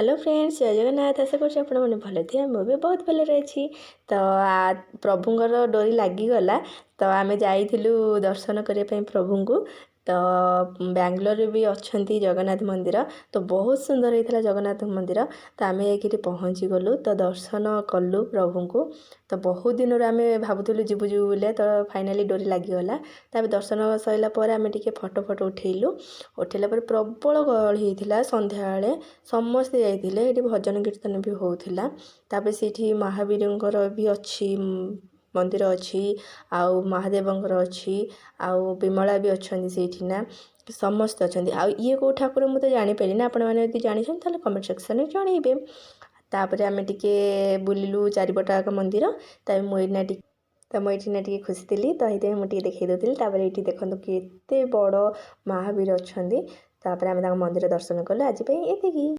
Hello friends, ଜୟ ଜଗନ୍ନାଥ। ଆଶା କରୁଛି ଆପଣମାନେ ଭଲ ଥିବେ। ମୁଁ ବି ବହୁତ ଭଲରେ ଅଛି। ତ ପ୍ରଭୁଙ୍କର ଡୋରି ଲାଗିଗଲା, ତ ଆମେ ଯାଇଥିଲୁ ଦର୍ଶନ କରିବା ପାଇଁ ପ୍ରଭୁଙ୍କୁ। ତ ବାଙ୍ଗଲୋରରେ ବି ଅଛନ୍ତି ଜଗନ୍ନାଥ ମନ୍ଦିର। ତ ବହୁତ ସୁନ୍ଦର ହେଇଥିଲା ଜଗନ୍ନାଥ ମନ୍ଦିର। ତ ଆମେ ଯାଇକି ଏଠି ପହଞ୍ଚିଗଲୁ, ତ ଦର୍ଶନ କଲୁ ପ୍ରଭୁଙ୍କୁ। ତ ବହୁତ ଦିନରୁ ଆମେ ଭାବୁଥିଲୁ ଯିବୁ ଯିବୁ ବୋଲି, ତ ଫାଇନାଲି ଡୋରି ଲାଗିଗଲା। ତାପରେ ଦର୍ଶନ ସରିଲା ପରେ ଆମେ ଟିକେ ଫଟୋ ଫଟୋ ଉଠେଇଲୁ। ଉଠେଇଲା ପରେ ପ୍ରବଳ ଗହଳି ହେଇଥିଲା। ସନ୍ଧ୍ୟାବେଳେ ସମସ୍ତେ ଯାଇଥିଲେ। ଏଠି ଭଜନ କୀର୍ତ୍ତନ ବି ହେଉଥିଲା। ତାପରେ ସେଇଠି ମହାବୀରଙ୍କର ବି ଅଛି, ମନ୍ଦିର ଅଛି, ଆଉ ମହାଦେବଙ୍କର ଅଛି, ଆଉ ବିମଳା ବି ଅଛନ୍ତି ସେଇଠି ନା ସମସ୍ତେ ଅଛନ୍ତି। ଆଉ ଇଏ କେଉଁ ଠାକୁର ମୁଁ ତ ଜାଣିପାରିଲିନି। ଆପଣମାନେ ଯଦି ଜାଣିଛନ୍ତି, ତାହେଲେ କମେଣ୍ଟ ସେକ୍ସନରେ ଜଣେଇବେ। ତାପରେ ଆମେ ଟିକେ ବୁଲିଲୁ ଚାରିପଟ ଯାକ ମନ୍ଦିର। ତାପରେ ମୁଁ ଏଇନା ଟିକେ, ତ ମୁଁ ଏଇଠି ନା ଟିକେ ଖୁସି ଥିଲି, ତ ହେଇଥିପାଇଁ ମୁଁ ଟିକେ ଦେଖେଇ ଦେଉଥିଲି। ତାପରେ ଏଇଠି ଦେଖନ୍ତୁ, କେତେ ବଡ଼ ମହାବୀର ଅଛନ୍ତି। ତାପରେ ଆମେ ତାଙ୍କ ମନ୍ଦିର ଦର୍ଶନ କଲୁ। ଆଜି ପାଇଁ ଏତିକି।